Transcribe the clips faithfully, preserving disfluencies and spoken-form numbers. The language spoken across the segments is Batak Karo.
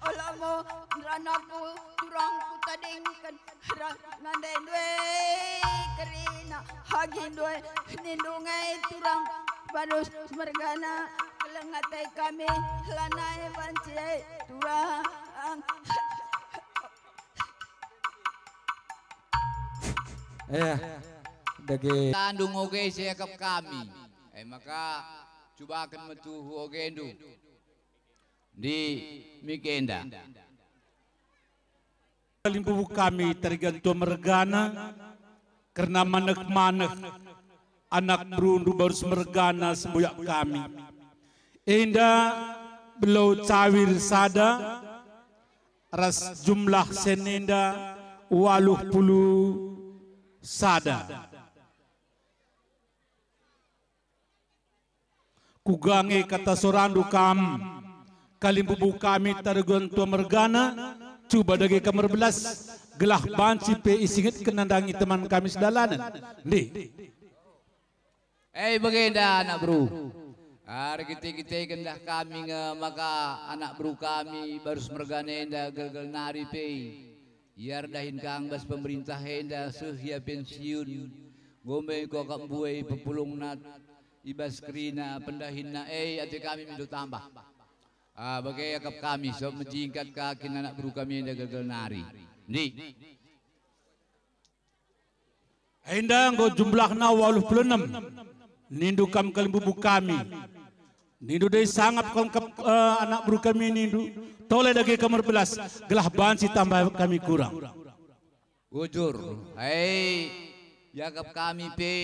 Lamo ngeranaku turang kutadingken, reh nandai ndue kerina, agi ndue nindu ngai turang barus mergana, keleng ate kami lanai banci turang. Eh, dage. Tandu ngoge siakap kami. E maka, cubaken me tuhu ogendu. Ndi mik enda. Kalimbubu kami Tarigan Tua mergana, kerna maneh-maneh anak berundu barus mergana sembuyak kami. Enda belau cawir sada, ras jumlah sen enda waluh puluh sada. Kuga nge kata sorandu kam, kalimbubu kami Tarigan Tua mergana, cuba dage kam erbelas, gelah banci pe isingetken nandangi teman kami sedalanen. Ndih. E bagenda, anak beru. Erkite-kitekenlah kami nge maka anak beru kami barus mergana enda gelgel nari pe. Ia erdahin kang bas pemerintah enda seh ia pensiun. Enggo me kuakap mbue pepulungna i bas kerina pendahinna e ate kami mindo tambah. Ah, bage akap kami, sabap mejingkat ka kin anak beru kami enda gelgel nari. Ndi. Enda enggo jumlahna waluh puluh enem. Nindu kam kalimbubu kami. Nindu dai sangap kam kap, eh, anak beru kami nindu. Tole dage kam erbelas, gelah banci tambah kami kurang. Bujur, hei, iakap kami pe,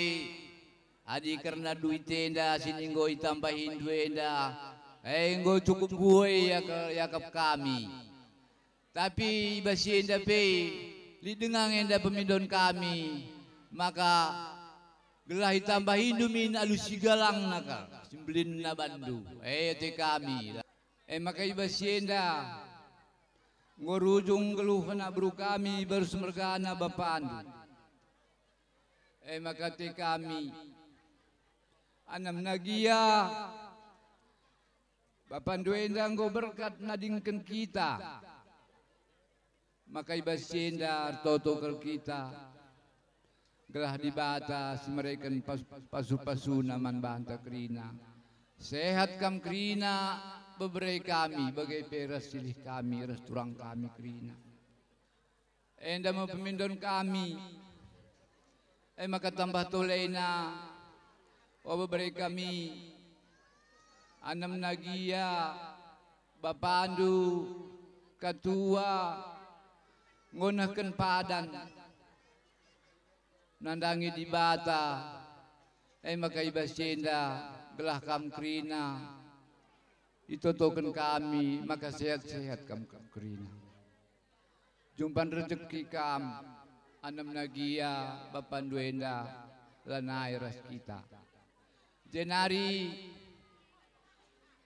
adi kerna duit enda si enggo itambahindu enda, hei, enggo cukup mbue iaka-, iakap kami. Tapi i bas si enda pe, lit denga nge enda pemindon kami, maka gelah itambahindu min alu sigalangna kal, si mbelinna bandu, e ate kami. E maka i bas si enda, enggo rujung nggeluh anak beru kami barus mergana bapandu. E maka ate kami, anemna gia, bapandu enda enggo berkat nadingken kita. Maka i bas si enda ertoto kal kita, gelah Dibata si mereken pas-, pasu-pasuna man banta kerina. Sehat kam kerina, bebere kami, bage pe ras silih kami, ras turang kami kerina. Enda me pemindon kami. E maka tambah tolena, o bebere kami, anemna gia, bapandu, katua, enggo nehken padan, nandangi Dibata, e maka i bas si enda gelah kam kerina, itotoken kami maka sehat-sehat kam kerina. Jumpan rejeki kam, anemna gia bapandu enda lanai ras kita. Jenari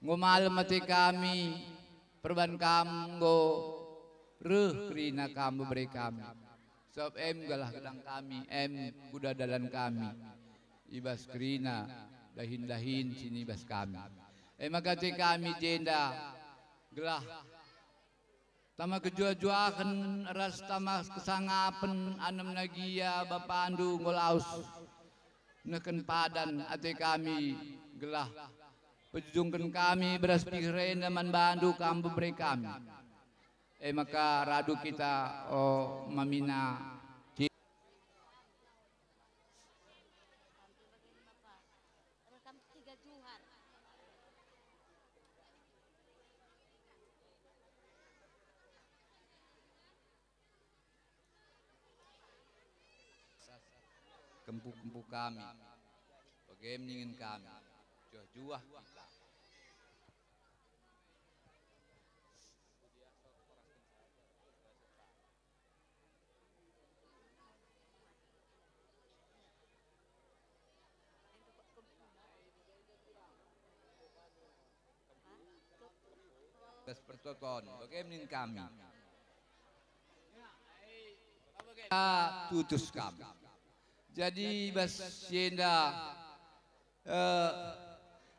enggo malem ate kami, perban kam enggo reh kerina kam bebere kami. Sabap em gelah gedang kami, em kuda dalan kami, i bas kerina dahin-dahin si nibas kami. E maka ate kami jenda gelah tama kejuah-juahen ras tama kesangapen anemna gia bapandu enggo lawes nehken padan ate kami gelah pejujungken kami beras piher enda man bandu kam bebere kami. E maka radu kita, o mamina. Kempu-kempu kami, bage ningen kami, juah-juah kita. Tes pertoton, bage ningen kami. Ah, tutus kam. Jadi bas si enda, eh,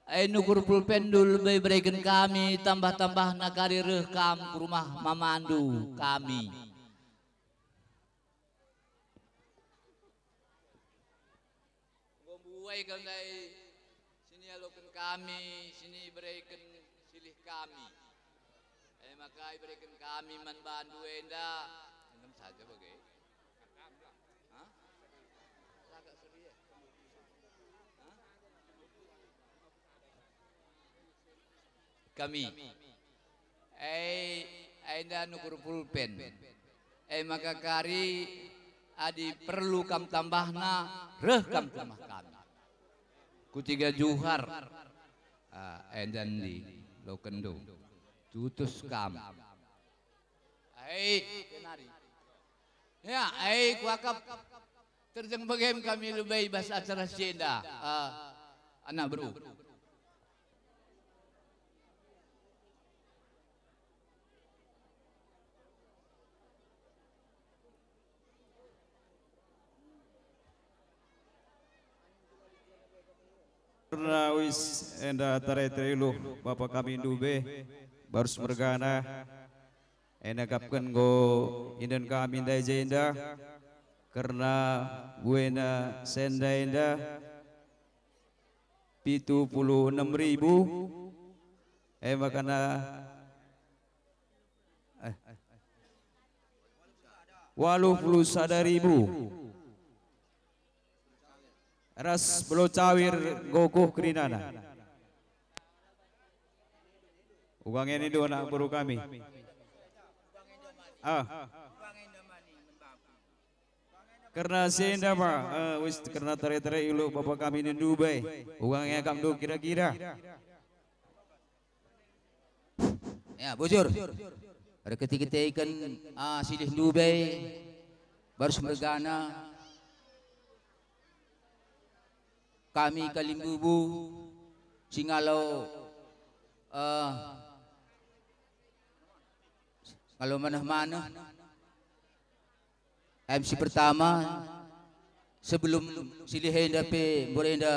E nukur pulpenndu lebe ibereken kami tambah-tambahna kari reh kam ku rumah mamandu kami. Enggo mbuai kal ndai si nialoken kami, si nibereken silih kami. E maka ibereken kami man bandu enda. Engem saja bage. Hah? Hah? Kami. E, enda nukur pulpen. E maka kari adi perlu kam tambahna, reh kam ku rumah kami. Ku Tiga Juhar. Ah, enda ndi lokenndu. Tutus kam. Ai, kenari. Ya, ai kuakap terjeng bagem kami lebe i bas acara si enda, eh, anak beru. Kerna uis enda tare-tare iluh bapa kami ndube, barus mergana, enda akapken enggo inden kami ndai jenda, kerna buena senda enda pitu puluh enem ribu, e maka na, eh, waluh puluh sada ribu. Ras belo cawir enggo kuh kerinana. Uga ngeni dua anak beru kami. Ah. Kerna si enda ma, eh, wis kerna tare-tare iluh bapa kami ndube. Uga nge akapndu kira-kira. Ya, bujur. Erkite-kiteken, ah, silih ndube, barus mergana, kami kalimbubu, si ngalo, eh, ngalo maneh-maneh. Em si pertama, sebelum silih enda pe mbore enda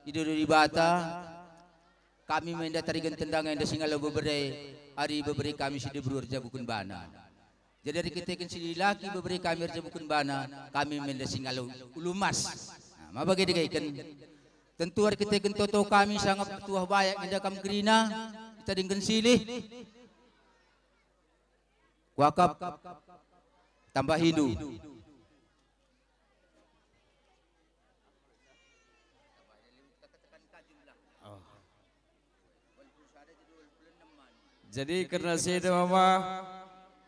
idudu Dibata, kami me enda tarigan tendang enda si ngalo bebere, ari bebere kami si diberu erjabuken bana. Jadi erkiteken si dilaki bebere kami erjabuken bana, kami me enda si ngalo ulu emas. Nah, maba bage dageken. Tentu erkiteken toto kami sangap tuah bayak enda kam kerina, itadingken silih. Kuakap tambahindu. Oh. Jadi kerna si enda mama,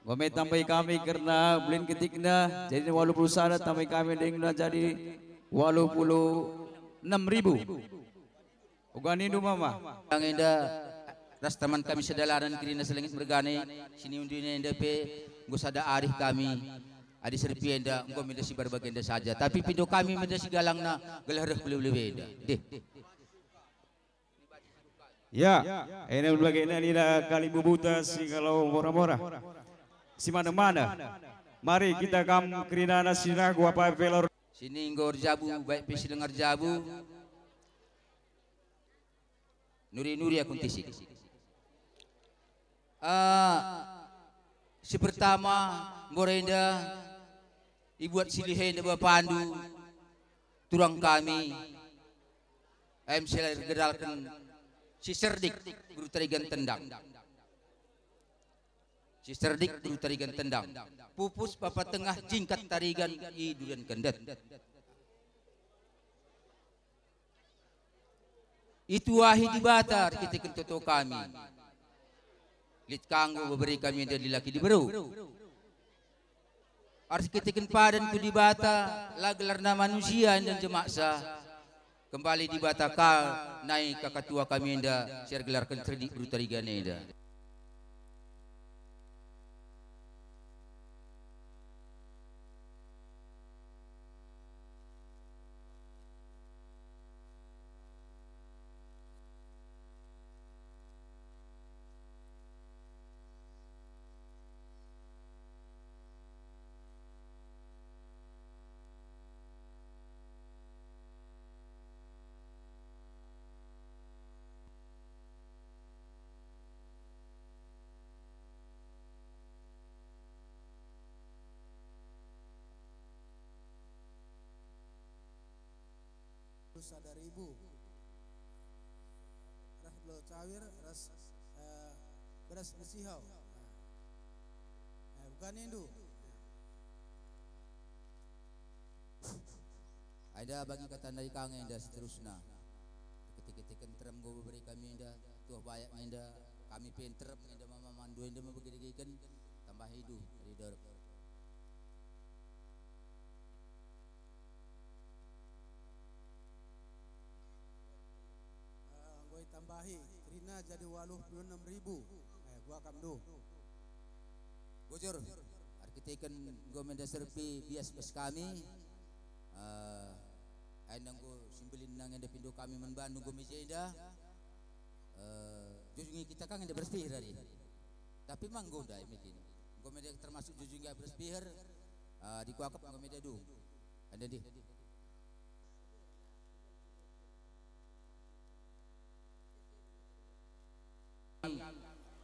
nggo me tambahi kami kerna belin ketikna, jadi waluh puluh sada tambahi kami dengna jadi waluh puluh enem ribu. Uga nindu mama. Yang enda ras teman kami sedalanan kerina selengit mergana, si niundina enda pe enggo sada arih kami. Adi serpi enda enggo me enda si bage enda saja, tapi pindo kami me enda si galangna gelah reh ku lebe-lebe enda. Deh. Ya, enda bagena nina kalimbubuta si ngalo mora-mora. Si maneh-maneh. Mari kita kam kerinana si ragu apa velor. Si enggo erjabu, baik pe si langa erjabu. Nuri-nuri aku ntisik. Ah, si pertama, mbore enda, ibuat silih enda bapandu, turang kami, em si ergedalken si Serdik, beru Tarigan Tendang. Si Serdik, beru Tarigan Tendang. Pupus bapa tengah jingkat Tarigan i durian kendet. Ituahi Dibata erkiteken toto kami. Lit ka enggo bebere kami enda dilaki diberu. Erkiteken padan ku Dibata, la gelarna manusia enda njemaksa. Kembali Dibata ka nai kakatua kami enda si ergelarken Serdik beru Tarigan enda. sada ribu. Reh belo cawir ras, eh, beras mesihau. Eh, bukan nindu. Enda bagi kata ndai kang enda seterusna. Ketik-ketiken terem enggo bebere kami enda, tuah bayak enda, kami pe terem enda mama mandu enda mebege-begeken, tambahi du, ridor. Eh, enggo itambahi, kerina jadi waluh puluh enem ribu. Eh, kuakap ndu. Bujur, erkiteken enggo menda serpi bias-bias kami, eh, enda enggo simbelinna nge enda pindo kami man bandu enggo meja enda. Eh, jujungi kita kang enda beras piher ari. Tapi mang enggo ndai mekin. Enggo menda termasuk jujungi beras piher, eh, dikuakap enggo menda dung. Enda di.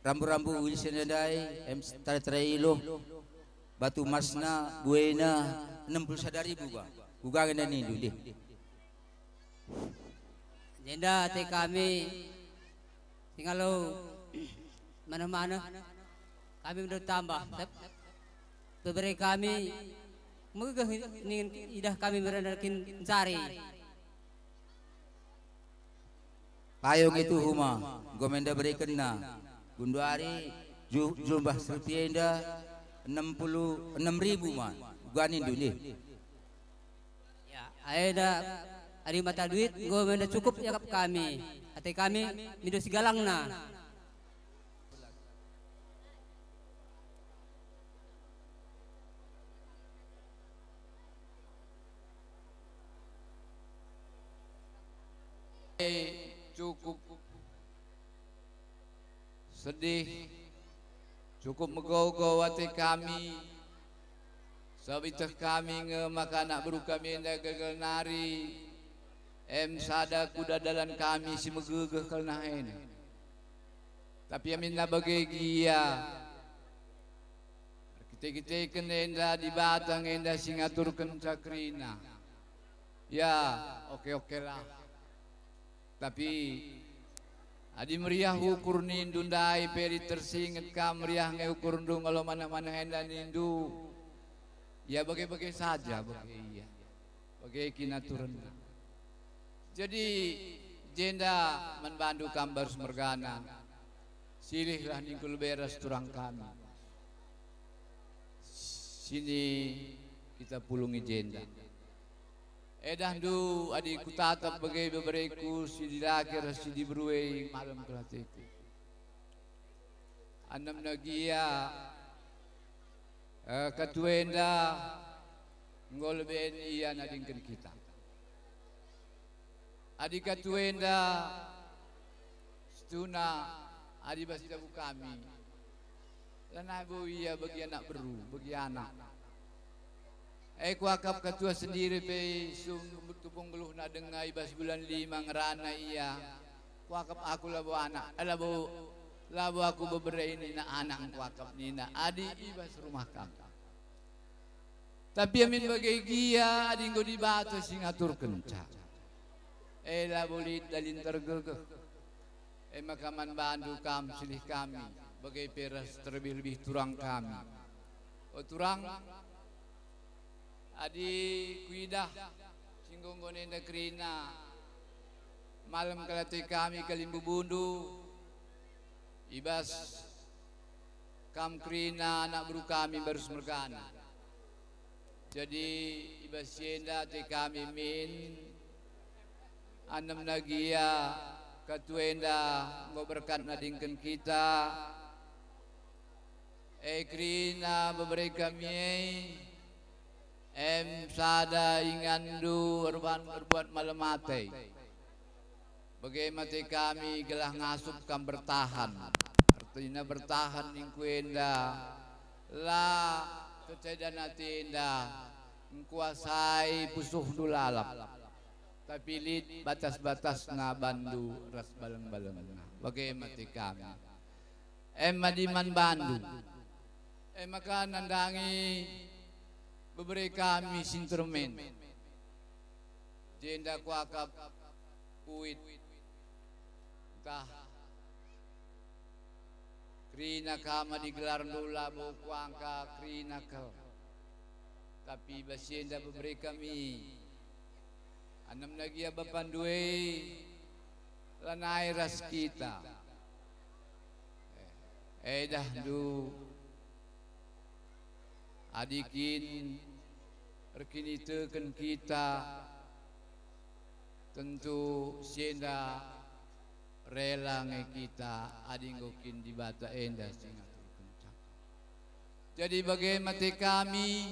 Rambu-rambu ulisna ndai, em tare-tare iluh, batu emasna, buena, enem puluh sada ribu, Bang. Kuga nge nindu, ndih. Jenda ate kami, singalo maneh-maneh, kami mendut tambah. Tep-, Bebere kami, megegeh ningen idah kami merenda kin ncari. Payo nge tuhu ma, enggo menda berekenna. Genduari ju-, jumlah serpi enda enem puluh enem ribu ma. Uga nindu ndih. Ya, enda adi mata duit, enggo menda cukup iakap kami. Ate kami, mindo sigalangna. Cukup sedih, cukup megogo ate kami, sabap ieteh kami nge maka anak beru kami enda gegel nari, em sada kuda dalan kami si megegeh kal nahena. Tapi aminna bage gia, erkite-kiteken enda Dibata nge enda si ngaturkenca kerina. Ya, oke-okelah. Tapi adi meriah ukur nindu ndai pe lit tersinget kam meriah nge ukurndu ngalo maneh-maneh enda nindu, ya bage-bage saja bage ia. Bage kinaturenna. Jadi, jenda man bandu kam Barus mergana, silihlah ningkul beras turang kami. Sini kita pulungi jenda. Edahndu adi kutatap bage bebereku si dilaki ras si diberu e malem kal ateku. Enemna gia, eh, katuenda enggo leben ia nadingken kita. Adi katuenda situhuna adi bas jabu kami, lanai bo ia bagi anak beru, bagi anak. E, kuakap katua sendiri pe sung tupung geluhna denga i bas bulan lima ngerana ia. Kuakap aku labo anak, eh, labo, labo aku bebere nina anak kuakap nina adi i bas rumah kam. Tapi amin bage gia adi enggo Dibata si ngaturkenca, e labo lit dalin tergegeh. E maka man bandu kam silih kami, bage pe ras terlebih-lebih turang kami. O turang, adi kuidah si enggo-enggo enda kerina, malem kal ate kami kalimbubundu, i bas kam kerina anak beru kami Barus mergana. Jadi, i bas si enda ate kami min, enemna gia katuenda enggo berkat nadingken kita, e kerina bebere kami e, em sada inganndu erban-, erbuat malem ate. Bage mate kami gelah ngasup kam bertahan. Ertina bertahan ningku enda, la ketedan atenda, engkuasai pusuhndu lalap. Tapi lit batas-batasna bandu ras baleng-balengna. Bage mate kami. Em adi man bandu. E maka nandangi bebere kami si nterem en. Jenda kuakap uit, ntah kerina kam adi gelarndu labo kuangka kerina kal. Tapi bas enda bebere kami, anemna gia bapandu e lanai ras kita. Eh, edahndu, adi kin erkiniteken kita, tentu si enda rela nge kita adi enggo kin Dibata enda si ngaturkenca. Jadi bage mate kami,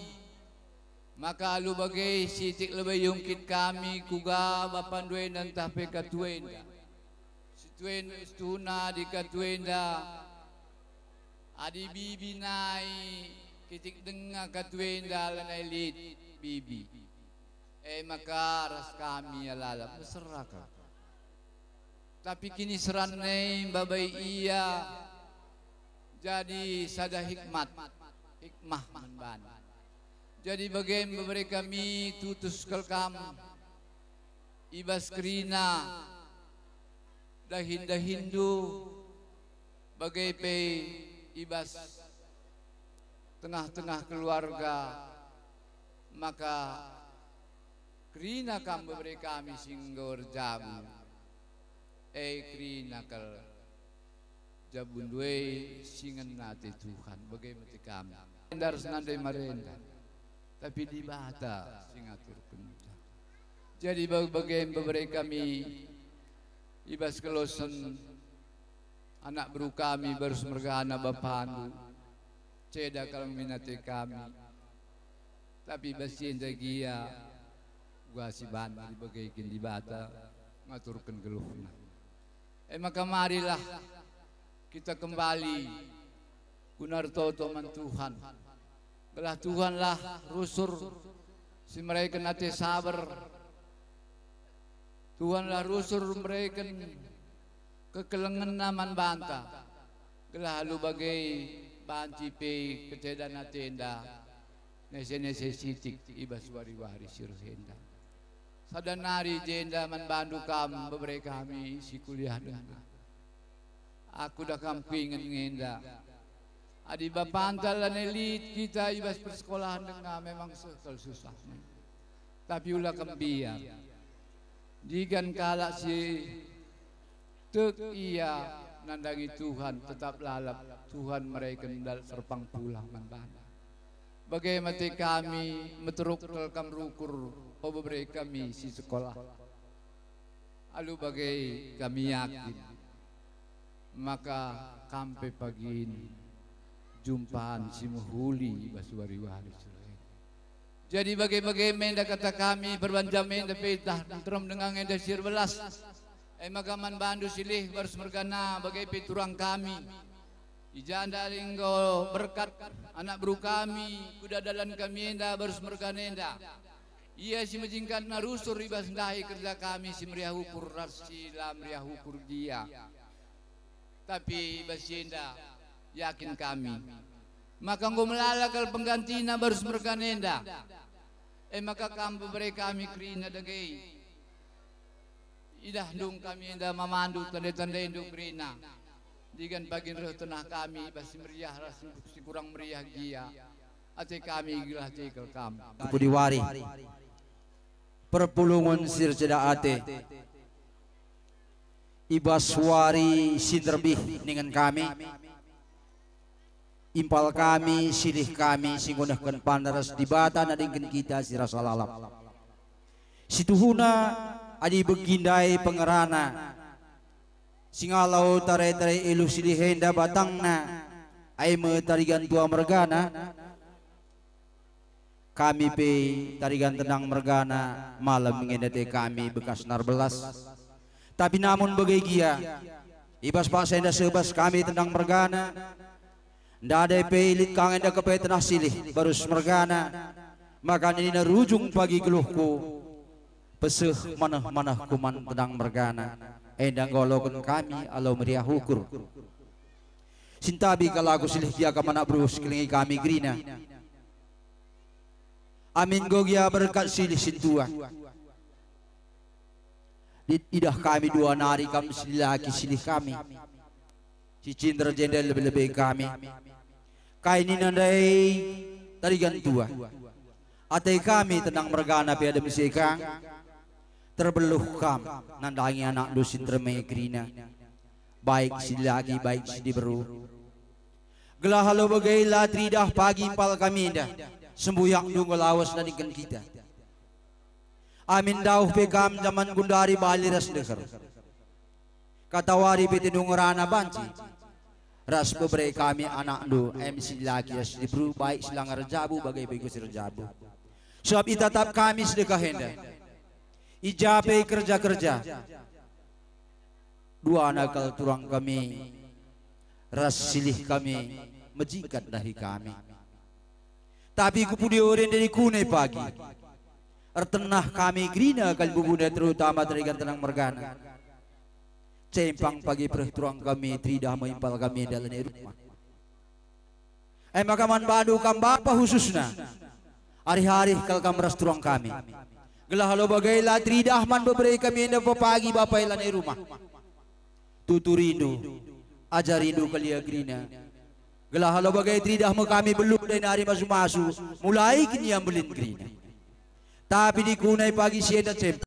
maka alu bage sitik lebe iungkit kami kuga bapandu enda ntah pe katu enda. Situen-, situhuna adi katu enda, adi bibi nai kitik denga katu enda lanai lit bibi, e maka ras kami alalap mesera kal. Tapi kiniseran e mbabai ia jadi sada hikmat, hikmah man bana. Jadi bage bebere kami tutus kal kam i bas kerina dahin-dahinndu, bage pe i bas tengah-tengah keluarga, maka kerina kam bebere kami si enggo erjabu, e kerina kal jabundu e si ngena ate Tuhan, bage mate kami. Enda ras nande marenda, tapi Dibata si ngaturkenca. Jadi bage-bage bebere kami i bas kelosen anak beru kami barus mergana bapandu, ceda kal min ate kami. Tapi bas si enda gia, uga si banci bage kin Dibata ngaturken geluhna. E maka marilah kita kembali guna ertoto man Tuhan. Gelah Tuhanlah rusur si mereken ate saber. Tuhanlah rusur mereken kekelengenna man banta, gelah alu bage banci pe kecedan atenda nese-nese sitik i bas wari-wari si reh enda. Sada nari jenda man bandu kam bebere kami si kuliah denga. Aku dah kam kuinget ngenda. Adi bapanta lanai lit kita i bas persekolahen denga memang seh kal susahna. Tapi ula kam mbiar. Ndigan kalak si tek ia nandangi Tuhan tetap lalap, Tuhan mereken dalan serpang pulah man bana. Bage mate kami meteruk kal kam rukur, o bebere kami si sekolah. Alu bage kami yakin maka kam pe pagin jumpan si mehuli i bas wari-wari si reh. Jadi bage-bage me enda kata kami, perbanja me enda pe tah nterem denga enda si erbelas. E maka man bandu si lih barus mergana bage pe turang kami. I jenda enggo berkat anak beru kami, kuda dalan kami enda barus mergana enda. Ia si mejingkatna rusur i bas ndahi kerja kami si meriah ukur ras si la meriah ukur gia. Tapi i bas si enda yakin kami maka enggo melala kal penggantina barus mergana enda. E maka kam bebere kami kerina dage. Idah ndung kami enda mamandu tande-tandendu kerina. Ndigan pagin reh tenah kami bas si meriah ras si kurang meriah gia. Ate kami gelah ate kal kam. Kepudi wari perpulungen si erceda ate. I bas wari si nderbih ningen kami, impal kami, silih kami si ngunehken panda ras Dibata nadingken kita si rasa lalap. Situhuna adi begi ndai pengerana, si ngalo tare-tare iluh silih enda batangna, ai me tarigan tua mergana, kami pe tarigan tendang mergana malem nge ate kami bekas narbelas. Tapi namun bage gia, i bas paksa enda seh bas kami tendang mergana, ndai pe lit ka nge enda kepe tenah silih barus mergana, maka nina rujung pagi geluhku, peseh maneh-manehku man tendang mergana, enda enggo aloken kami alu meriah ukur. Sintabi kal aku silih gia kam anak beru si kelengi kami kerina. Amin enggo gia berkat silih sintua. Lit idah kami dua nari kam silih aki silih kami. Si cinder jenda lebe-lebe kami. Kai nina ndai tarigan tua. Ate kami tenang mergana pe adem sekang. Terbeluh kam nandangi anakndu si nterme kerina. Baik si laki, baik si diberu. Gelah alu bage la teridah pagi impal kami enda. Sembuyakndu enggo lawes nandingken kita. Amin dauh pe kam jaman gundari bali ras ndeher. Katawari pe tendu ngerana banci. Ras bebere kami anakndu, em si laki ras si diberu, baik si langa erjabu bage pe enggo si erjabu. Sabap itatap kami sedekah enda. I ja pe kerja-kerja. Duana kal turang kami, ras silih kami, mejingkat ndahi kami. Tapi ku pudi ore ndai kune pagi. Ertenah kami kerina kal bubuna terutama terigan tenang mergana. Cempang pagi pereh turang kami teridah me impal kami dalan i rumah. E maka man bandu kam bapa khususna, arih-arih kal kam ras turang kami. Gelah alu bage la teridah man bebere kami enda pepagi bapa i lanai rumah. Tuturindu, ajarindu kal ia kerina. Gelah alu bage teridah me kami beluh ndai nari masu-masu, mulai kin ia mbelin kerina. Tapi dikunai pagi si enda cem.